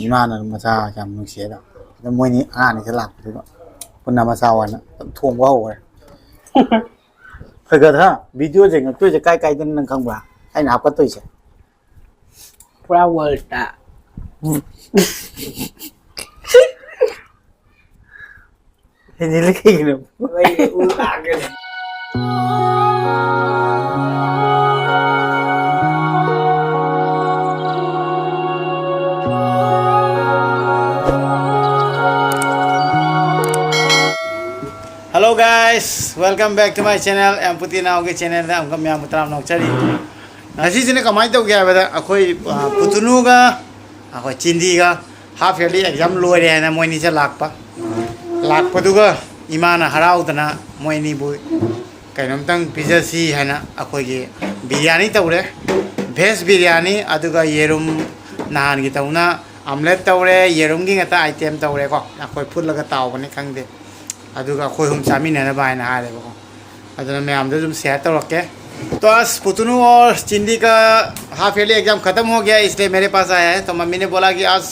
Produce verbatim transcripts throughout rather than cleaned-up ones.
ꯏꯃꯥꯅ ꯃꯆꯥ ꯌꯥꯝ ꯅꯨꯡꯁꯤꯌꯦꯗ꯫ ꯑꯗ ꯃꯣꯏꯅꯤ ꯑꯉꯥꯡ ꯑꯅꯤꯁꯦ ꯂꯥꯛꯄꯗꯨꯗ ꯄꯨꯟꯅ ꯃꯆꯥ ꯑꯣꯏꯅ ꯑꯗꯨꯝ ꯊꯣꯡꯕ ꯍꯧꯈ꯭ꯔꯦ꯫ ꯈꯔ ꯈꯔ ꯚꯤꯗꯤꯑꯣꯁꯦ ꯉꯛꯇꯣꯏꯁꯦ ꯀꯥꯏ ꯀꯥꯏꯗꯅ ꯅꯪ ꯈꯪꯕ꯭ꯔꯥ? ꯑꯩꯅ ꯍꯥꯞꯀꯠꯇꯣꯏꯁꯦ꯫ ꯄꯨꯔꯥ ꯋꯥꯔꯜꯗ꯫ ꯍꯦꯟꯖꯤꯜꯂꯤ ꯀꯩꯒꯤꯅꯣ? Hello guys, welcome back to my channel. M ꯄꯨꯇꯤ ꯅꯥꯎꯒꯤ ꯆꯦꯅꯦꯜꯗ ꯑꯃꯨꯛꯀ ꯃꯌꯥꯝꯕꯨ ꯇꯔꯥꯝꯅ ꯑꯣꯛꯆꯔꯤ꯫ ꯉꯁꯤꯁꯤꯅ ꯀꯃꯥꯏꯅ ꯇꯧꯒꯦ ꯍꯥꯏꯕꯗ ꯑꯩꯈꯣꯏ ꯑ, ꯄꯨꯇꯨꯅꯨꯒ ꯑꯩꯈꯣꯏ ꯆꯤꯟꯗꯤꯒ half yearly exam ꯂꯣꯏꯔꯦ ꯍꯥꯏꯅ ꯃꯣꯏꯅꯤꯁꯦ ꯂꯥꯛꯄ꯫ ꯂꯥꯛꯄꯗꯨꯒ ꯏꯃꯥꯅ ꯍꯔꯥꯎꯗꯅ ꯃꯣꯏꯅꯤꯕꯨ ꯀꯩꯅꯣꯝꯇꯪ ꯄꯤꯖꯁꯤ ꯍꯥꯏꯅ ꯑꯩꯈꯣꯏꯒꯤ ꯕꯤꯔꯌꯥꯅꯤ ꯇꯧꯔꯦ꯫ ꯚꯦꯖ ꯕꯤꯔꯌꯥꯅꯤ, ꯑꯗꯨꯒ ꯌꯦꯔꯨꯝ ꯅꯍꯥꯟꯒꯤ ꯇꯧꯅ ꯑꯝꯂꯦꯠ ꯇꯧꯔꯦ, ꯌꯦꯔꯨꯝꯒꯤ ꯉꯥꯛꯇ ꯑꯥꯏꯇꯦꯝ ꯇꯧꯔꯦꯀꯣ꯫ ꯑꯩꯈꯣꯏ ꯐꯨꯠꯂꯒ ꯇꯥꯎꯕꯅꯤ ꯈꯪꯗꯦ, ꯑꯗꯨꯒ ꯑꯩꯈꯣꯏ ꯑꯍꯨꯝ ꯆꯥꯃꯤꯟꯅꯅꯕ ꯍꯥꯏꯅ ꯍꯥꯏꯔꯦꯕꯀꯣ꯫ ꯑꯗꯨꯅ ꯃꯌꯥꯝꯗ ꯑꯗꯨꯝ ꯁꯤꯌꯔ ꯇꯧꯔꯛꯀꯦ꯫ तो आज पुतनू और चिंदी का हाफ ईयरली एग्जाम खत्म हो गया है, इसलिए मेरे पास आया है। तो मम्मी ने बोला कि आज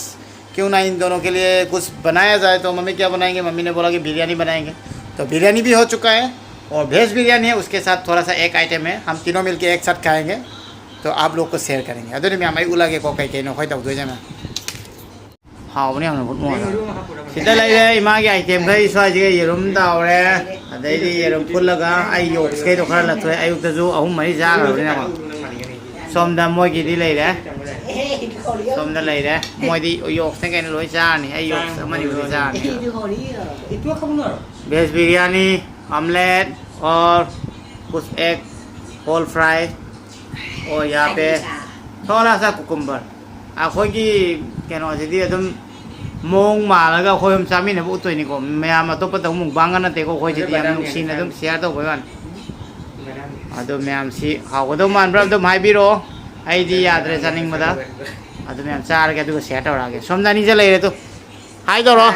क्यों ना इन दोनों के लिए कुछ बनाया जाए। तो मम्मी क्या बनाएंगे? मम्मी ने बोला कि बिरयानी बनाएंगे। तो बिरयानी भी हो चुका है और वेज बिरयानी है, उसके साथ थोड़ा सा एक आइटम है, हम तीनों मिलके एक साथ खाएंगे। तो आप लोग को शेयर करेंगे। ꯑꯗꯨꯅ ꯃꯌꯥꯝ ꯑꯩ ꯎꯠꯂꯒꯦꯀꯣ, ꯀꯩ ꯀꯩꯅꯣ ꯑꯩꯈꯣꯏ ꯇꯧꯗꯣꯏꯁꯦ ꯃꯌꯥꯝ꯫ ꯍꯥꯎꯕꯅꯦ ꯌꯥꯝꯅ ꯐꯨꯠ ꯃꯣꯔꯣꯛ꯫ ꯁꯤꯗ ꯂꯩꯔꯦ ꯏꯃꯥꯒꯤ ꯑꯥꯏꯇꯦꯝ ꯈꯔ, ꯁ꯭ꯋꯥꯏꯁꯤꯒ ꯌꯦꯔꯨꯝ ꯇꯥꯎꯔꯦ, ꯑꯗꯩꯗꯤ ꯌꯦꯔꯨꯝ ꯐꯨꯠꯂꯒ ꯑꯩ ꯌꯣꯛꯁꯈꯩꯗꯣ ꯈꯔ ꯂꯧꯊꯣꯛꯑꯦ꯫ ꯑꯌꯨꯛꯇꯁꯨ ꯑꯍꯨꯝ ꯃꯔꯤ ꯆꯥꯈ꯭ꯔꯕꯅꯤꯅꯀꯣ꯫ ꯁꯣꯝꯗ ꯃꯣꯏꯒꯤꯗꯤ ꯂꯩꯔꯦ, ꯁꯣꯝꯗ ꯂꯩꯔꯦ꯫ ꯃꯣꯏꯗꯤ ꯌꯣꯛꯁꯅ ꯀꯩꯅꯣ ꯂꯣꯏ ꯆꯥꯔꯅꯤ, ꯑꯩ ꯌꯣꯛꯁ ꯑꯃꯅꯤꯕꯨꯗꯤ ꯆꯥꯔꯅꯤ꯫ ꯚꯦꯖ ꯕꯤꯔꯌꯥꯅꯤ, ꯑꯣꯝꯂꯦꯠ, और कुछ egg, whole fry, और यहाँ पे थोड़ा सा कुकुम्बर꯫ ꯑꯩꯈꯣꯏꯒꯤ ꯀꯩꯅꯣꯁꯤꯗꯤ ꯑꯗꯨꯝ ꯃꯑꯣꯡ ꯃꯥꯜꯂꯒ ꯑꯩꯈꯣꯏ ꯑꯍꯨꯝ ꯆꯥꯃꯤꯟꯅꯕ ꯎꯠꯇꯣꯏꯅꯤꯀꯣ꯫ ꯃꯌꯥꯝ ꯑꯇꯣꯞꯄ ꯇꯧ ꯃꯨꯛꯕꯥꯡꯒ ꯅꯠꯇꯦꯀꯣ, ꯑꯩꯈꯣꯏꯁꯤꯗꯤ ꯌꯥꯝ ꯅꯨꯡꯁꯤꯅ ꯑꯗꯨꯝ ꯁꯤꯌꯥꯔ ꯇꯧꯕꯩ ꯋꯥꯅꯤ꯫ ꯑꯗꯣ ꯃꯌꯥꯝꯁꯤ ꯍꯥꯎꯒꯗꯧ ꯃꯥꯟꯕ꯭ꯔꯥ ꯑꯝꯇ ꯍꯥꯏꯕꯤꯔꯛꯑꯣ꯫ ꯑꯩꯗꯤ ꯌꯥꯗ꯭ꯔꯦ ꯆꯥꯅꯤꯡꯕꯗ꯫ ꯑꯗꯨ ꯃꯌꯥꯝ ꯆꯥꯔꯒꯦ ꯑꯗꯨꯒ ꯁꯤꯌꯥꯔ ꯇꯧꯔꯛꯑꯒꯦ꯫ ꯁꯣꯝꯗ ꯑꯅꯤꯁꯦ ꯂꯩꯔꯦ ꯇꯨ꯫ ꯍꯥꯏ ꯇꯧꯔꯣ꯫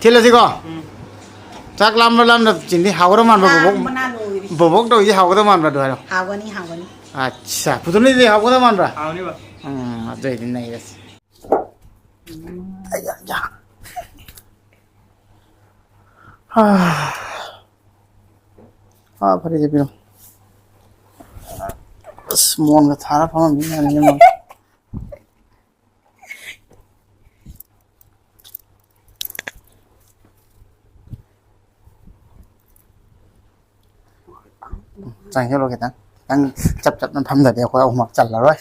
ꯊꯤꯜꯂꯁꯤꯀꯣ꯫ ꯆꯥꯛ ꯂꯥꯝꯕ꯭ꯔꯥ ꯂꯥꯝꯗ ꯆꯤꯟꯗꯤ ꯍꯥꯎꯒꯗꯧ ꯃꯥꯟꯕ꯭ꯔꯥ? ꯕꯣꯕꯣꯛ, ꯃꯅꯥ ꯂꯣꯏꯔꯦ꯫ ꯕꯣꯕꯣꯛ ꯇꯧꯔꯤꯁꯦ ꯍꯥꯎꯒꯗꯧ ꯃꯥꯟꯕ꯭ꯔꯥ ꯑꯗꯨ ꯍꯥꯏꯔꯣ꯫ ꯍꯥꯎꯒꯅꯤ, ꯍꯥꯎꯒꯅꯤ꯫ ꯑꯠꯁꯥ, ꯄꯨꯇꯨꯅꯤꯗꯤ ꯍꯥꯎꯒꯗꯧ ꯃꯥꯟꯕ꯭ꯔꯥ? ꯍꯥꯎꯅꯤꯕ꯫ ꯎꯝ, ꯑꯗꯨ ꯑꯣꯏꯗꯤ ꯅꯩꯔꯁꯤ꯫ ꯑꯩ ꯌꯥ, ꯌꯥ꯫ ꯍꯥ꯫ ꯑꯥ, ꯐꯔꯦꯁꯦ ꯄꯤꯔꯣ꯫ ꯑꯁ, ꯃꯣꯟꯒ ꯊꯥꯔ ꯐꯝꯃꯝꯃꯤ ꯃꯌꯥꯝꯁꯦ ꯃꯣꯟ꯫ ꯆꯪꯁꯤꯜꯂꯣ ꯈꯤꯇꯪ꯫ ꯈꯤꯇꯪ ꯆꯞ ꯆꯞꯅ ꯐꯝꯗ꯭ꯔꯗꯤ ꯑꯩꯈꯣꯏ ꯑꯍꯨꯝꯃꯛ ꯆꯜꯂꯔꯣꯏ꯫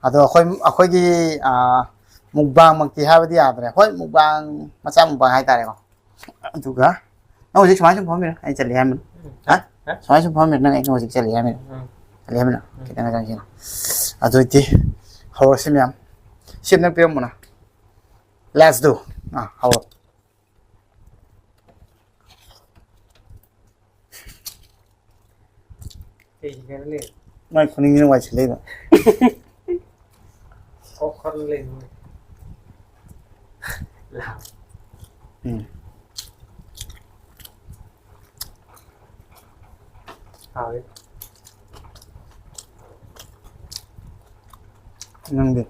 ꯑꯗꯣ ꯑꯩꯈꯣꯏ, ꯑꯩꯈꯣꯏꯒꯤ, ꯑꯥ, ꯃꯨꯛꯕꯥꯡꯃꯛꯇꯤ ꯍꯥꯏꯕꯗꯤ ꯌꯥꯗ꯭ꯔꯦ꯫ ꯍꯣꯏ, ꯃꯨꯛꯕꯥꯡ, ꯃꯆꯥ ꯃꯨꯛꯕꯥꯡ ꯍꯥꯏꯇꯥꯔꯦꯀꯣ꯫ ꯑꯗꯨꯒ ꯅꯪ ꯍꯧꯖꯤꯛ ꯁꯨꯃꯥꯏꯅ ꯁꯨꯝ ꯐꯝꯃꯤꯔꯣ? ꯑꯩ ꯆꯠꯂꯤ ꯍꯥꯏꯔꯝꯕꯅꯤ꯫ ꯍꯥ? ꯍꯥ? ꯁꯨꯃꯥꯏꯅ ꯁꯨꯝ ꯐꯝꯃꯤꯔꯣ? ꯅꯪ ꯑꯩꯅ ꯍꯧꯖꯤꯛ ꯆꯠꯂꯤ ꯍꯥꯏꯔꯝꯃꯤꯔꯣ? ꯎꯝ꯫ ꯆꯠꯂꯤ ꯍꯥꯏꯔꯝꯃꯤꯔꯣ? ꯎꯝ꯫ ꯈꯤꯇꯪ ꯆꯪꯁꯤꯜꯂꯣ꯫ ꯑꯗꯨ ꯑꯣꯏꯗꯤ ꯍꯧꯔꯁꯤ ꯃꯌꯥꯝ꯫ ꯁꯤ ꯑꯝꯇꯪ ꯄꯤꯔꯝꯃꯣꯅ꯫ Let's do꯫ ꯑꯥ, ꯍꯧꯔꯣ꯫ ꯀꯩꯒꯤꯅꯣ ꯂꯩ? ꯃꯥꯏ ꯈꯨꯅꯤꯡꯁꯤꯅ ꯋꯥꯏ ꯁꯤꯜꯂꯛꯏꯕ꯫ ꯀꯣꯛ ꯈꯔ ꯂꯩ ꯃꯣꯏ꯫ ꯂꯥꯎ꯫ ꯎꯝ꯫ ꯍꯥꯎꯋꯤ꯫ ꯅꯪꯗꯤ?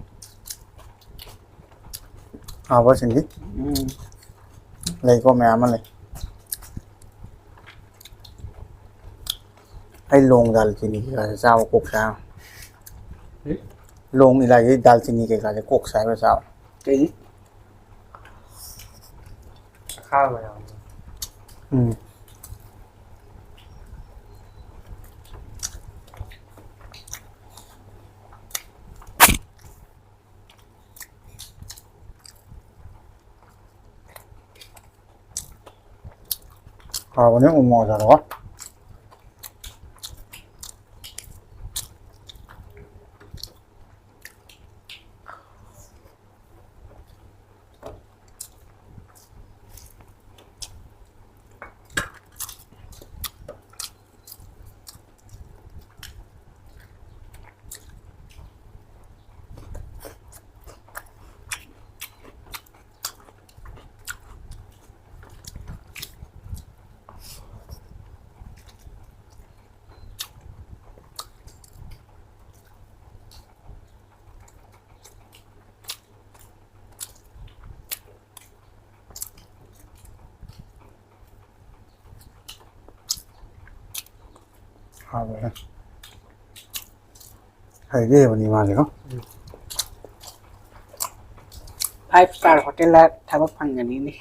ꯍꯥꯎꯕ꯭ꯔꯥ, ꯁꯤꯡꯗꯤ? ꯎꯝ꯫ ꯂꯩꯀꯣ, ꯃꯌꯥꯝ ꯑꯃ ꯂꯩ꯫ ꯑꯩ ꯂꯣꯡ ꯗꯥꯜ ꯆꯤꯅꯤ ꯀꯩꯀꯥꯁꯦ ꯆꯥꯕ ꯀꯣꯛ ꯁꯥꯏ ꯌꯥꯝ꯫ ꯎꯝ? ꯂꯣꯡ, ꯏꯂꯥꯏꯆꯤ, ꯗꯥꯜ ꯆꯤꯅꯤ ꯀꯩꯀꯥꯁꯦ ꯀꯣꯛ ꯁꯥꯏꯕ ꯆꯥꯕ꯫ ꯀꯩꯅꯤ? ꯑꯈꯥꯕ ꯌꯥꯎꯕ꯫ ꯎꯝ꯫ ꯍꯥꯎꯕꯅꯦ ꯎ ꯃꯣꯔꯣꯛ ꯑꯆꯥꯔꯗꯣ꯫ ꯍꯥꯎꯋꯦ꯫ ꯍꯩꯗꯤ ꯍꯩꯕꯅꯤ ꯃꯥꯁꯦꯀꯣ꯫ Five star hotel ꯗ ꯊꯕꯛ ꯐꯪꯒꯅꯤꯅꯦ꯫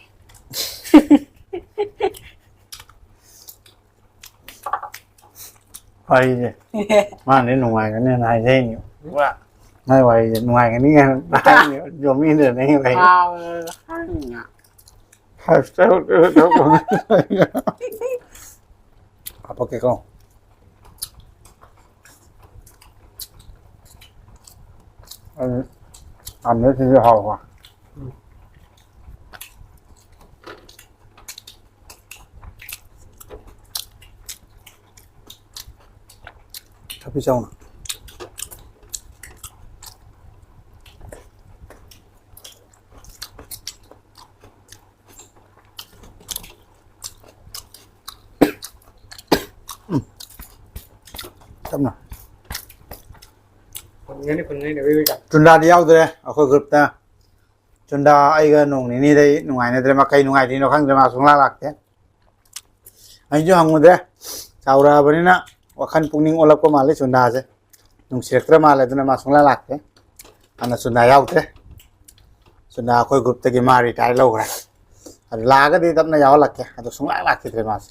ꯋꯥꯔꯤꯁꯦ꯫ ꯃꯥꯅꯗꯤ ꯅꯨꯡꯉꯥꯏꯒꯅꯤꯅ ꯍꯥꯏꯖꯩꯅꯦ꯫ ꯄꯨꯔꯥ ꯃꯥꯏ ꯋꯥꯔꯤꯁꯦ ꯅꯨꯡꯉꯥꯏꯒꯅꯤ ꯀꯥꯏꯅ ꯍꯥꯏꯅꯦ꯫ ꯌꯣꯃꯤꯗꯅ ꯍꯦꯛ ꯂꯩ꯫ ꯍꯥꯎꯋꯦ꯫ Five star hotel ꯗ ꯊꯕꯛ ꯐꯪꯒꯅꯤ꯫ ꯍꯥꯄꯛꯀꯦꯀꯣ꯫ ꯑꯗꯨ ꯑꯃꯦꯠꯄꯁꯤꯁꯨ ꯍꯥꯎꯕ꯫ ꯊꯛꯄꯤ ꯆꯥꯎꯅ꯫ ꯇꯞꯅ꯫ ꯐꯪꯒꯅꯤ, ꯐꯪꯒꯅꯤ, ꯅꯕꯦꯕꯤꯀꯥ꯫ ꯆꯨꯟꯗꯥꯗꯤ ꯌꯥꯎꯗ꯭ꯔꯦ ꯑꯩꯈꯣꯏ group ꯇ꯫ ꯆꯨꯟꯗꯥ ꯑꯩꯒ ꯅꯣꯡ ꯅꯤꯅꯤꯗꯩ ꯅꯨꯡꯉꯥꯏꯅꯗ꯭ꯔꯦ꯫ ꯃꯥ ꯀꯩ ꯅꯨꯡꯉꯥꯏꯗꯣꯏꯅꯣ ꯈꯪꯗ꯭ꯔꯦ, ꯃꯥ ꯁꯨꯡꯂꯥꯛ ꯂꯥꯛꯇꯦ꯫ ꯑꯩꯁꯨ ꯍꯪꯉꯨꯗ꯭ꯔꯦ, ꯆꯥꯎꯔꯛꯑꯕꯅꯤꯅ ꯋꯥꯈꯜ ꯄꯨꯛꯅꯤꯡ ꯑꯣꯜꯂꯛꯄ ꯃꯥꯜꯂꯦ ꯆꯨꯟꯗꯥꯁꯦ꯫ ꯅꯨꯡꯁꯤꯔꯛꯇ꯭ꯔ ꯃꯥꯜꯂꯦ, ꯑꯗꯨꯅ ꯃꯥ ꯁꯨꯡꯂꯥꯛ ꯂꯥꯛꯇꯦ꯫ ꯑꯗꯨꯅ ꯆꯨꯟꯗꯥ ꯌꯥꯎꯗ꯭ꯔꯦ꯫ ꯆꯨꯟꯗꯥ ꯑꯩꯈꯣꯏ group ꯇꯒꯤ ꯃꯥ retire ꯂꯧꯈ꯭ꯔꯦ꯫ ꯑꯗꯨ ꯂꯥꯛꯑꯒꯗꯤ ꯇꯞꯅ ꯌꯥꯎꯍꯜꯂꯛꯀꯦ, ꯑꯗꯣ ꯁꯨꯡꯂꯥꯛ ꯂꯥꯛꯈꯤꯗ꯭ꯔꯦ ꯃꯥꯁꯦ꯫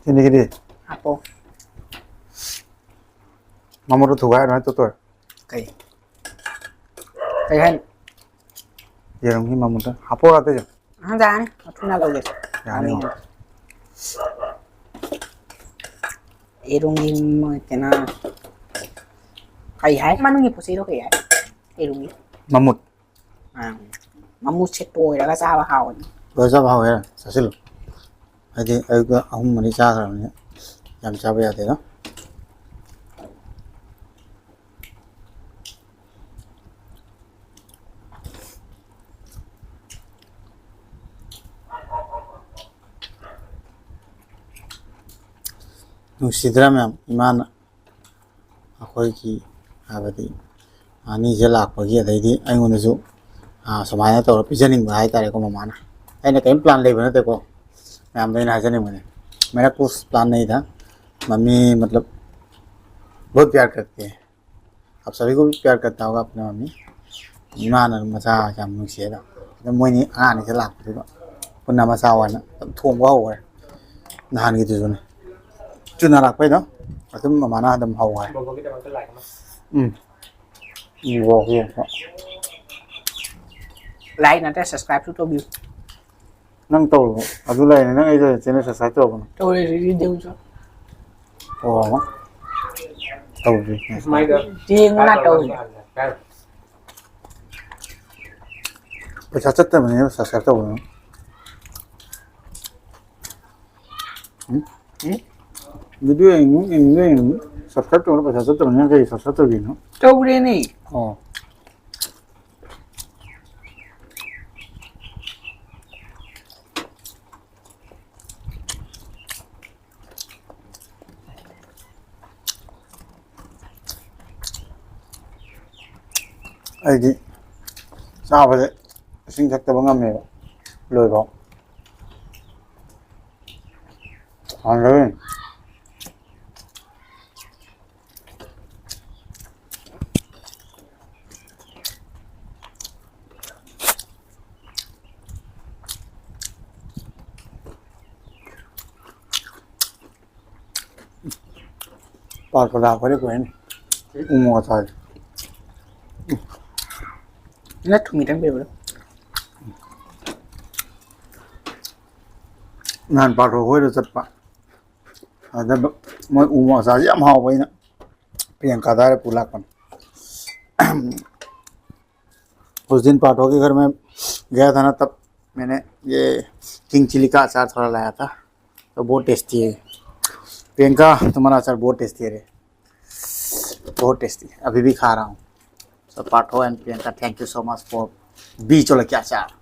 ꯁꯤꯅꯤꯒꯤꯗꯤ ꯍꯥꯞꯄꯣ꯫ ꯃꯃꯨꯠꯇꯣ ꯊꯨꯒꯥꯏꯔꯣ, ꯅꯠꯇ꯭ꯔꯣ? ꯀꯩ? ꯀꯩ ꯍꯥꯏꯅꯣ? ꯌꯦꯔꯨꯝꯒꯤ ꯃꯃꯨꯠꯇꯣ ꯍꯥꯞꯄꯣ, ꯑꯇꯩꯁꯨ꯫ ꯑꯍꯟ ꯌꯥꯔꯅꯤ, ꯃꯊꯨꯅ ꯂꯧꯒꯦ꯫ ꯌꯥꯔꯅꯤ꯫ ꯌꯥꯔꯅꯤ꯫ ꯌꯦꯔꯨꯝꯒꯤ ꯃ-, ꯀꯩꯅꯣ, ꯀꯩ ꯍꯥꯏ? ꯃꯅꯨꯡꯒꯤ ꯄꯣꯠ ꯆꯩꯗꯣ ꯀꯩ ꯍꯥꯏ? ꯌꯦꯔꯨꯝꯒꯤ꯫ ꯃꯃꯨꯠ꯫ ꯑꯥ꯫ ꯃꯃꯨꯠꯁꯦ ꯇꯣꯏꯔꯒ ꯆꯥꯕ ꯍꯥꯎꯕꯅꯤ꯫ ꯂꯣꯏ ꯆꯥꯕ ꯍꯥꯎꯋꯦ, ꯆꯥꯁꯤꯜꯂꯨ꯫ ꯍꯥꯏꯗꯤ ꯑꯌꯨꯛꯇ ꯑꯍꯨꯝ ꯃꯔꯤ ꯆꯥꯈ꯭ꯔꯕꯅꯤꯅ ꯌꯥꯝ ꯆꯥꯕ ꯌꯥꯗꯦꯗ꯫ ꯅꯨꯡꯁꯤꯗ꯭ꯔꯥ ꯃꯌꯥꯝ? ꯏꯃꯥꯅ ꯑꯩꯈꯣꯏꯒꯤ, ꯍꯥꯏꯕꯗꯤ, ꯑꯅꯤꯁꯦ ꯂꯥꯛꯄꯒꯤ, ꯑꯗꯩꯗꯤ ꯑꯩꯉꯣꯟꯗꯁꯨ, ꯑꯥ, ꯁꯨꯃꯥꯏꯅ ꯇꯧꯔ ꯄꯤꯖꯅꯤꯡꯕ ꯍꯥꯏꯇꯥꯔꯦꯀꯣ ꯃꯃꯥꯅ꯫ ꯑꯩꯅ ꯀꯔꯤꯝ plan ꯂꯩꯕ ꯅꯠꯇꯦꯀꯣ, ꯃꯌꯥꯝꯗ ꯑꯩꯅ ꯍꯥꯏꯖꯅꯤꯡꯕꯅꯦ꯫ मेरा कुछ plan नहीं था, मम्मी, मतलब, बहुत प्यार करती है। आप सभी को भी प्यार करता होगा अपने मम्मी। ꯏꯃꯥꯅ ꯃꯆꯥ ꯌꯥꯝ ꯅꯨꯡꯁꯤ ꯍꯥꯏꯗꯣ꯫ ꯑꯗꯨꯝ ꯃꯣꯏꯅꯤ ꯑꯉꯥꯡ ꯑꯅꯤꯁꯦ ꯂꯥꯛꯄꯗꯨꯗ ꯄꯨꯟꯅ ꯃꯆꯥ ꯑꯣꯏꯅ ꯑꯗꯨꯝ ꯊꯣꯡꯕ ꯍꯧꯈ꯭ꯔꯦ꯫ ꯅꯍꯥꯟꯒꯤꯗꯨꯁꯨꯅꯦ꯫ ꯆꯨꯅꯔꯛꯄꯩꯗꯣ ꯑꯗꯨꯝ ꯃꯃꯥꯅ ꯑꯗꯨꯝ ꯍꯧꯈ꯭ꯔꯦ꯫ ꯕꯣꯕꯣꯒꯤꯗꯃꯛꯇ like ꯑꯃ꯫ ꯎꯝ꯫ ꯕꯣꯕꯣꯒꯤ꯫ Like ꯅꯠꯇꯦ, subscribe ꯁꯨ ꯇꯧꯕꯤꯌꯨ꯫ ꯅꯪ ꯇꯧꯔꯕꯣ? ꯑꯗꯨ ꯂꯩꯔꯦ, ꯅꯪ ꯑꯩ channel subscribe ꯇꯧꯔꯕꯅꯣ? ꯇꯧꯔꯦ, ꯔꯤꯗꯤꯝꯁꯨ꯫ ꯑꯣ꯫ ꯇꯧꯗ꯭ꯔꯤ꯫ ꯌꯦꯡꯉꯨꯅ ꯇꯧꯔꯦ꯫ ꯄꯩꯁꯥ ꯆꯠꯇꯕꯅꯦꯕ subscribe ꯇꯧꯕꯗꯣ꯫ ꯎꯝ? ꯎꯝ? Video ꯌꯦꯡꯅꯤꯡ, ꯌꯦꯡꯅꯤꯡ, ꯌꯦꯡꯅꯤꯡ꯫ Subscribe ꯇꯧꯔ ꯄꯩꯁꯥ ꯆꯠꯇꯕꯅꯤꯅ ꯀꯩ subscribe ꯇꯧꯗꯣꯏꯅꯣ? ꯇꯧꯔꯦꯅꯦ꯫ ꯑꯣ꯫ ꯑꯩꯗꯤ ꯆꯥꯕꯁꯦ ꯏꯁꯤꯡ ꯊꯛꯇꯕ ꯉꯝꯃꯦꯕ ꯂꯣꯏꯐꯥꯎ꯫ ꯍꯥꯟꯅꯗꯒꯤ꯫ ꯄꯥꯔꯀꯣꯂꯥ ꯑꯩꯈꯣꯏꯗ ꯀꯣꯏꯔꯅꯤ꯫ ꯎ ꯃꯣꯔꯣꯛ ꯑꯆꯥꯔꯁꯦ꯫ ꯅꯪ ꯊꯨꯝ ꯈꯤꯇꯪ ꯄꯤꯔꯛꯎ꯫ ꯅꯍꯥꯟ ꯄꯥꯔꯀꯣ ꯍꯣꯏꯗ ꯆꯠꯄ꯫ ꯑꯗ ꯃꯣꯏ ꯎ ꯃꯣꯔꯣꯛ ꯑꯆꯥꯔꯁꯦ ꯌꯥꯝ ꯍꯥꯎꯕ, ꯑꯩꯅ ꯄ꯭ꯔꯤꯌꯥꯡꯀꯥꯗ ꯍꯥꯏꯔ ꯄꯨ ꯂꯥꯛꯄꯅꯤ꯫ उस दिन पाठक के घर में गया था ना, तब मैंने ये किंग चिली का अचार थोड़ा लाया था, तो बहुत टेस्टी है। प्रियंका, तुम्हारा अचार बहुत टेस्टी है रे, बहुत टेस्टी, अभी भी खा रहा हूँ। So पाठो and Priyanka, thank you so much for बीच वाला क्या अचार।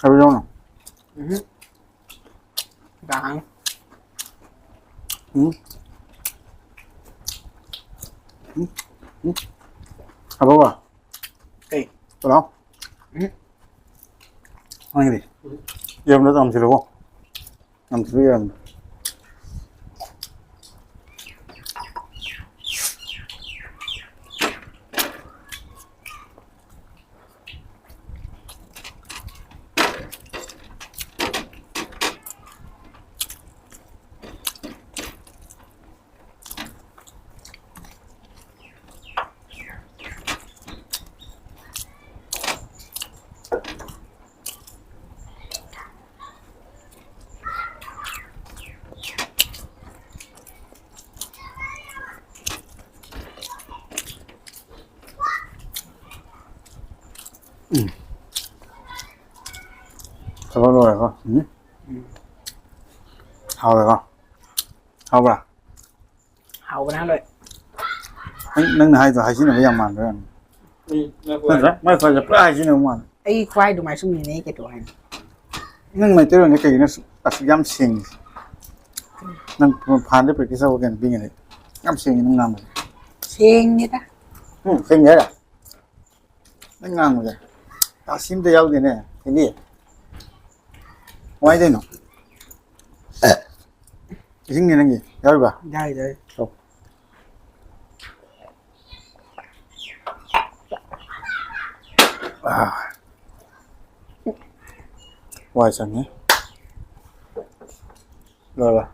Arizona. Mhm. Dang. Hmm. Hmm. Hmm. Apa ba? Hey. Hello? Hmm. Ang ini. Ya, menurut Om Siroko. Ang Siroko. ꯎꯝ꯫ ꯊꯕꯛ ꯂꯣꯏꯔꯦꯀꯣ꯫ ꯎꯝ꯫ ꯎꯝ꯫ ꯍꯥꯎꯔꯦꯀꯣ꯫ ꯍꯥꯎꯕ꯭ꯔꯥ? ꯍꯥꯎꯕꯅ ꯂꯣꯏ꯫ ꯅꯪ, ꯅꯪꯅ ꯍꯥꯏꯗꯣ ꯍꯥꯏꯖꯤꯟꯅꯕ ꯌꯥꯝ ꯃꯥꯟꯕ꯭ꯔꯥ ꯌꯥꯝ? ꯎꯝ, ꯉꯥꯏꯈꯣ꯫ ꯅꯠꯇ꯭ꯔꯥ? ꯃꯥꯏ ꯈ꯭ꯋꯥꯏꯗ ꯄꯨꯔꯥ ꯍꯥꯏꯖꯤꯟꯅꯕ ꯃꯥꯜꯂꯦ꯫ ꯑꯩ ꯈ꯭ꯋꯥꯏ ꯑꯗꯨꯃꯥꯏꯅ ꯁꯨꯝ ꯅꯦꯅꯦ ꯀꯩꯗꯧ ꯍꯥꯏꯅꯣ? ꯅꯪ ꯃꯩꯇꯩꯂꯣꯟꯁꯦ ꯀꯩꯒꯤꯅꯣ ꯑꯁꯨꯛ, ꯑꯁꯨꯛ ꯌꯥꯝ ꯁꯦꯡꯉꯤꯁꯦ? ꯅꯪ ꯐꯥꯟꯗ practice ꯇꯧꯕ ꯀꯩꯅꯣ ꯄꯤꯉꯩꯗ ꯌꯥꯝ ꯁꯦꯡꯉꯤ ꯅꯪ ꯉꯥꯡꯕꯁꯦ꯫ ꯁꯦꯡꯉꯦꯗ꯫ ꯎꯝ, ꯁꯦꯡꯉꯦ ꯍꯥꯏꯔꯣ? ꯅꯪ ꯉꯥꯡꯕꯁꯦ ꯇꯥꯁꯤ ꯑꯝꯇ ꯌꯥꯎꯗꯦꯅꯦ, ꯊꯣꯏꯕꯤ꯫ ꯀꯃꯥꯏꯅ ꯇꯧꯔꯤꯅꯣ? ꯏꯁꯤꯡꯗꯤ ꯅꯪꯒꯤ ꯌꯥꯎꯔꯤꯕ? ꯌꯥꯏ, ꯌꯥꯏ꯫ ꯂꯧ꯫ ꯑꯥ꯫ ꯋꯥꯏ ꯁꯪꯉꯦ꯫ ꯂꯣꯏꯔꯦ꯫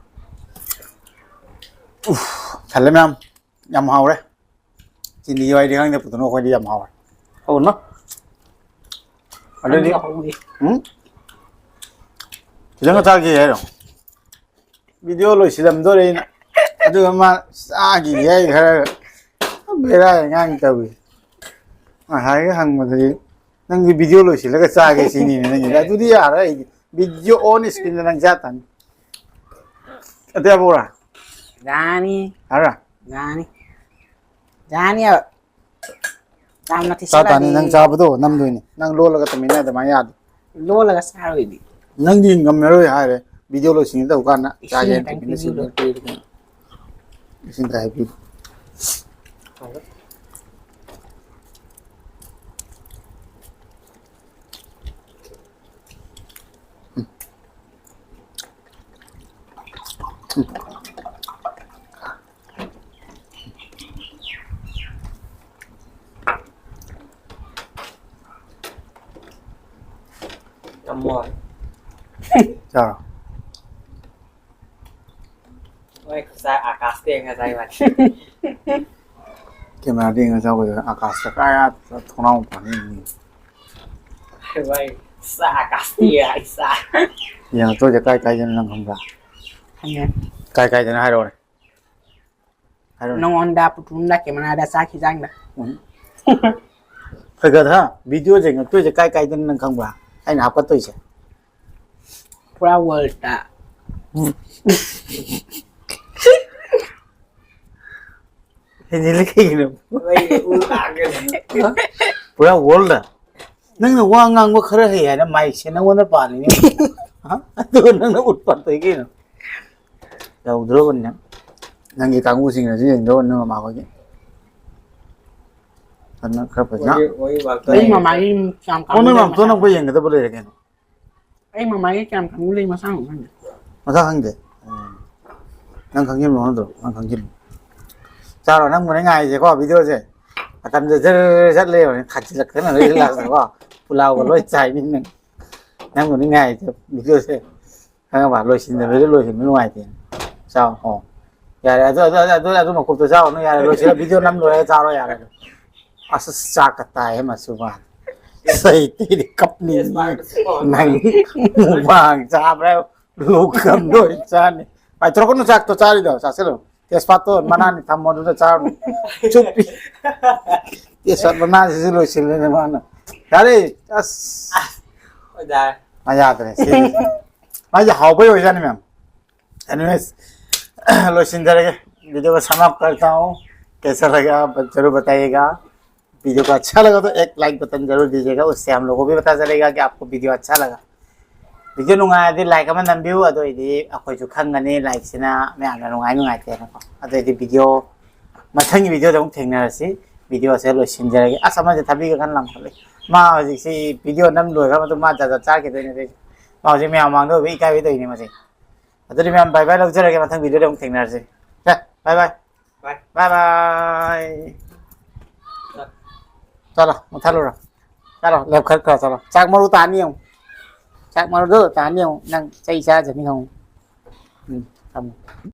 ꯎꯐ, ꯊꯜꯂꯦ ꯃꯌꯥꯝ꯫ ꯌꯥꯝ ꯍꯥꯎꯔꯦ꯫ ꯆꯤꯅꯤ ꯌꯥꯎꯏꯗꯤ ꯈꯪꯗꯦ, ꯄꯨꯊꯣꯛꯅ ꯑꯩꯈꯣꯏꯗꯤ ꯌꯥꯝ ꯍꯥꯎꯔꯦ꯫ ꯍꯧꯅ꯫ ꯑꯗꯨꯗꯤ, ꯈꯪꯗꯦ, ꯍꯧꯅꯤ꯫ ꯎꯝ? ꯈꯤꯇꯪꯒ ꯆꯥꯒꯦ ꯍꯥꯏꯔꯣ? ꯚꯤꯗꯤꯑꯣ ꯂꯣꯏꯁꯤꯜꯂꯝꯗꯣꯔꯦ ꯑꯩꯅ꯫ ꯑꯗꯨꯒ ꯃꯥ ꯆꯥꯈꯤꯒꯦ ꯍꯥꯏ ꯈꯔ ꯕꯦꯔꯥ ꯑꯉꯥꯡ ꯇꯧꯏ꯫ ꯉꯁꯥꯏꯒ ꯍꯪꯕꯗꯗꯤ, "ꯅꯪꯗꯤ ꯚꯤꯗꯤꯑꯣ ꯂꯣꯏꯁꯤꯜꯂꯒ ꯆꯥꯒꯦ ꯁꯤꯅꯤꯅꯦ ꯅꯪꯒꯤꯗꯤ"꯫ ꯑꯗꯨꯗꯤ ꯌꯥꯔꯣꯏ ꯑꯩꯗꯤ꯫ ꯚꯤꯗꯤꯑꯣ on screenꯗ ꯅꯪ ꯆꯥ ꯇꯥꯅꯤ꯫ ꯑꯗꯨ ꯌꯥꯕ꯭ꯔꯥ? ꯌꯥꯅꯤ꯫ ꯌꯥꯔꯣꯏ? ꯌꯥꯅꯤ꯫ ꯌꯥꯅꯤ ꯍꯥꯏꯕ꯫ ꯌꯥꯝꯅ ꯆꯥ ꯇꯥꯅꯤ, ꯊꯤꯁꯜꯂꯗꯤ ꯅꯪ ꯆꯥꯕꯗꯣ ꯅꯝꯗꯣꯏꯅꯤ꯫ ꯅꯪ ꯂꯣꯜꯂꯒ ꯇꯨꯃꯤꯟꯅ ꯑꯗꯨꯃꯥꯏꯅ ꯌꯥꯗꯦ꯫ ꯂꯣꯜꯂꯒ ꯆꯥꯔꯣꯏꯗꯤ꯫ ꯅꯪꯗꯤ ꯉꯝꯃꯔꯣꯏ ꯍꯥꯏꯔꯦ꯫ ꯚꯤꯗꯤꯑꯣ ꯂꯣꯏꯁꯤꯟꯒꯦ ꯇꯧ ꯀꯥꯟꯗ ꯏꯁꯤꯡ ꯆꯥꯒꯦ ꯍꯥꯏꯅ ꯈꯤꯇꯪ ꯇꯨꯃꯤꯟꯅ ꯄꯤꯕꯤꯌꯨ꯫ ꯁꯤꯡꯅ ꯄꯤꯔꯤꯗꯅ꯫ ꯏꯁꯤꯡ ꯈꯔ ꯍꯥꯏꯕꯤꯌꯨ꯫ ꯌꯥꯝ ꯋꯥꯏ꯫ ꯆꯥꯔꯣ꯫ ꯃꯣꯏ ꯈꯨꯠꯁꯥ ꯑꯥꯀꯥꯁꯇ ꯌꯦꯡꯉ ꯆꯥꯏ ꯃꯥꯗꯤ꯫ ꯀꯦꯃꯦꯔꯥꯗ ꯌꯦꯡꯉ ꯆꯥꯎ ꯀꯩꯗꯧꯔꯦ? ꯑꯥꯀꯥꯁꯇ ꯀꯥꯏ ꯑꯥ ꯊꯣꯡꯅꯥꯎ ꯃꯄꯥꯟꯗ ꯌꯦꯡꯉꯤ꯫ ꯚꯥꯏ, ꯈꯨꯠꯁꯥ ꯑꯥꯀꯥꯁꯇ ꯌꯦꯡꯉ ꯆꯥꯏ꯫ ꯌꯦꯡꯉꯛꯇꯣꯏꯁꯦ ꯀꯥꯏ ꯀꯥꯏꯗꯅꯣ ꯅꯪ ꯈꯪꯕ꯭ꯔꯥ? ꯈꯪꯉꯦ꯫ ꯀꯥꯏ ꯀꯥꯏꯗꯅꯣ ꯍꯥꯏꯔꯛꯑꯣꯅꯦ꯫ ꯍꯥꯏꯔꯣꯅꯦ꯫ ꯅꯉꯣꯟꯗ ꯄꯨꯊꯨꯝꯗ ꯀꯦꯃꯦꯔꯥꯗ ꯆꯥꯈꯤ ꯆꯥꯡꯗ꯫ ꯎꯝ꯫ ꯈꯔ ꯈꯔ ꯊꯥ-, ꯚꯤꯗꯤꯑꯣꯁꯦ ꯉꯛꯇꯣꯏꯁꯦ ꯀꯥꯏ ꯀꯥꯏꯗꯅꯣ ꯅꯪ ꯈꯪꯕ꯭ꯔꯥ? ꯑꯩꯅ ꯍꯥꯞꯀꯠꯇꯣꯏꯁꯦ꯫ ꯄꯨꯔꯥ ꯋꯥꯔꯜꯗ꯫ ꯎꯝ꯫ ꯍꯦꯟꯖꯤꯜꯂꯤ ꯀꯩꯒꯤꯅꯣ? ꯑꯩ ꯎ ꯇꯥꯒꯦ꯫ ꯄꯨꯔꯥ ꯋꯥꯔꯜꯗ꯫ ꯅꯪꯅ ꯋꯥ ꯉꯥꯡꯕ ꯈꯔ ꯍꯩ ꯍꯥꯏꯅ ꯃꯥꯏꯛꯁꯦ ꯅꯪꯉꯣꯟꯗ ꯄꯥꯜꯂꯤꯅꯦ꯫ ꯍꯥ? ꯑꯗꯨꯒ ꯅꯪꯅ ꯎꯠ ꯄꯥꯠꯇꯣꯏ ꯀꯩꯅꯣ? ꯌꯧꯗ꯭ꯔꯣꯕꯅꯤꯅ꯫ ꯅꯪꯒꯤ ꯀꯥꯡꯕꯨꯁꯤꯡꯅꯁꯨ ꯌꯦꯡꯗ꯭ꯔꯣ ꯅꯪ ꯃꯃꯥꯈꯣꯏꯒꯤ? ꯑꯗꯨꯅ ꯈꯔ ꯐꯖꯅ꯫ ꯋꯥꯔꯤ, ꯋꯥꯔꯤ ꯉꯥꯛꯇ ꯑꯩ ꯃꯃꯥꯒꯤ ꯌꯥꯝ ꯑꯣ, ꯅꯪ ꯀꯥꯡꯕꯨ ꯃꯥꯝꯇꯣꯟ ꯂꯩ ꯅꯪ ꯌꯦꯡꯒꯗꯕ ꯂꯩꯔꯦ ꯀꯩꯅꯣ? ꯑꯩ ꯃꯃꯥꯒꯤ ꯀꯌꯥꯝ ꯀꯥꯡꯕꯨ ꯂꯩ ꯃꯁꯥ ꯈꯪꯗꯦ꯫ ꯃꯁꯛ ꯈꯪꯗꯦ꯫ ꯎꯝ꯫ ꯅꯪ ꯈꯪꯖꯤꯜꯂꯣ ꯅꯠꯇ꯭ꯔꯣ? ꯅꯪ ꯈꯪꯖꯤꯜꯂꯣ꯫ ꯆꯥꯔꯣ, ꯅꯪꯕꯨꯅꯦ ꯉꯥꯏꯔꯤꯁꯦꯀꯣ, ꯚꯤꯗꯤꯑꯣꯁꯦ꯫ ꯃꯇꯝꯁꯦ ꯖꯔ ꯆꯠ ꯂꯩꯔꯕꯅꯤ, ꯈꯥꯖꯤꯜꯂꯛꯇꯅ ꯂꯣꯏꯁꯤꯜꯂꯛꯑꯁꯨ ꯀꯣ꯫ ꯄꯨꯂꯥꯎꯒ ꯂꯣꯏ ꯆꯥꯏꯃꯤ ꯅꯪ꯫ ꯅꯪꯕꯨꯅꯦ ꯉꯥꯏꯔꯤꯁꯦ, ꯚꯤꯗꯤꯑꯣꯁꯦ꯫ ꯈꯪꯉꯕ? ꯂꯣꯏꯁꯤꯟꯗꯕꯤꯗ ꯂꯣꯏꯁꯤꯟꯕ ꯅꯨꯡꯉꯥꯏꯇꯦ꯫ ꯆꯥꯎ, ꯑꯣ꯫ ꯌꯥꯔꯦ, ꯑꯗꯨ, ꯑꯗꯨ, ꯑꯗꯨ, ꯑꯗꯨ, ꯑꯗꯨ ꯃꯀꯨꯞꯇꯣ ꯆꯥꯎꯅꯨ, ꯌꯥꯔꯦ, ꯂꯣꯏꯁꯤꯜꯂ ꯚꯤꯗꯤꯑꯣ ꯅꯝ ꯂꯣꯏꯔꯒ ꯆꯥꯔꯣ, ꯌꯥꯔꯦ꯫ ꯑꯁ, ꯆꯥꯛꯀ ꯇꯥꯏꯍꯦ ꯃꯁꯨꯕ꯫ ꯁꯩꯇꯤꯗꯤ ꯀꯞꯅꯤ꯫ ꯅꯪ ꯃꯨꯛꯕꯥꯡ ꯆꯥꯕ꯭ꯔꯥ? ꯂꯣꯛ ꯀꯝꯗꯣꯏ ꯆꯥꯅꯤ꯫ ꯄꯥꯏꯊꯣꯔꯛꯀꯅꯨ, ꯆꯥꯛꯇꯣ ꯆꯥꯔꯤꯗꯣ, ꯆꯥꯁꯤꯜꯂꯨ꯫ ꯇꯦꯖꯄꯥꯠꯇꯣ ꯃꯅꯥꯅꯤ, ꯊꯝꯃꯣ ꯑꯗꯨꯗ ꯆꯥꯔꯨꯅꯨ꯫ ꯆꯨꯞꯄꯤ꯫ ꯇꯦꯖꯄꯥꯠ ꯃꯅꯥꯁꯤꯁꯨ ꯂꯣꯏꯁꯤꯜꯂꯦꯅꯦ ꯃꯥꯅ꯫ ꯌꯥꯔꯦ, ꯑꯁ꯫ ꯍꯣꯏꯗ꯫ ꯃꯥ ꯌꯥꯗ꯭ꯔꯦ, ꯁꯤ꯫ ꯃꯥꯁꯦ ꯍꯥꯎꯕꯩ ꯑꯣꯏꯖꯥꯠꯅꯤ, ꯃꯌꯥꯝ꯫ Anyways, ꯂꯣꯏꯁꯤꯟꯖꯔꯒꯦ꯫ वीडियो को समाप्त करता हूँ। कैसा लगा आप जरूर बताइएगा। वीडियो को अच्छा लगा तो एक लाइक बटन जरूर दीजिएगा, उससे हम लोगों को भी पता चलेगा कि आपको वीडियो अच्छा लगा। वीडियो ꯅꯨꯡꯉꯥꯏꯔꯗꯤ ꯂꯥꯏꯛ ꯑꯃ ꯅꯝꯕꯤꯌꯨ, ꯑꯗꯨ ꯑꯣꯏꯗꯤ ꯑꯩꯈꯣꯏꯁꯨ ꯈꯪꯒꯅꯤ ꯂꯥꯏꯛꯁꯤꯅ ꯃꯌꯥꯝꯅ ꯅꯨꯡꯉꯥꯏ ꯅꯨꯡꯉꯥꯏꯇꯦꯅꯀꯣ꯫ ꯑꯗꯨ ꯑꯣꯏꯗꯤ ꯚꯤꯗꯤꯑꯣ, ꯃꯊꯪꯒꯤ ꯚꯤꯗꯤꯑꯣꯗ ꯑꯃꯨꯛ ꯊꯦꯡꯅꯔꯁꯤ꯫ ꯚꯤꯗꯤꯑꯣꯁꯦ ꯂꯣꯏꯁꯤꯟꯖꯔꯒꯦ꯫ ꯑꯁ, ꯑꯃꯁꯦ ꯊꯥꯕꯤꯒ ꯀꯟꯅ ꯂꯪꯈꯠꯂꯤ꯫ ꯃꯥ ꯍꯧꯖꯤꯛꯁꯤ ꯚꯤꯗꯤꯑꯣ ꯅꯝ ꯂꯣꯏꯈ꯭ꯔ ꯃꯇꯨꯡ ꯃꯥ ꯖꯥꯠ ꯖꯥꯠ ꯆꯥꯈꯤꯗꯣꯏꯅꯦ ꯑꯗꯨꯏꯁꯨ꯫ ꯃꯥ ꯍꯧꯖꯤꯛ ꯃꯌꯥꯝ ꯃꯥꯡꯗ ꯑꯣꯏꯕ ꯏꯀꯥꯏꯕꯩ ꯇꯧꯔꯤꯅꯦ ꯃꯁꯤ꯫ ꯑꯗꯨꯗꯤ ꯃꯌꯥꯝ ꯕꯥꯏ ꯕꯥꯏ ꯂꯧꯖꯔꯒꯦ, ꯃꯊꯪ ꯚꯤꯗꯤꯑꯣꯗ ꯑꯃꯨꯛ ꯊꯦꯡꯅꯔꯁꯤ꯫ ꯁꯦ, ꯕꯥꯏ ꯕꯥꯏ꯫ ꯕꯥꯏ꯫ ꯕꯥꯏ ꯕꯥꯏ꯫ ꯆꯠꯂꯣ, ꯃꯨꯊꯠꯂꯨꯔꯣ꯫ ꯆꯠꯂꯣ, ꯂꯦꯞꯈꯠꯈ꯭ꯔꯣ, ꯆꯠꯂꯣ꯫ ꯆꯥꯛ ꯃꯔꯨ ꯇꯥꯅꯤ ꯌꯦꯡꯉꯨ꯫ ꯆꯥꯛ ꯃꯔꯨꯗꯣ ꯇꯥꯅꯤ ꯌꯦꯡꯉꯨ꯫ ꯅꯪ ꯆꯩ ꯆꯥꯖꯅꯤ ꯈꯪꯉꯨ꯫ ꯎꯝ, ꯊꯝꯃꯣ꯫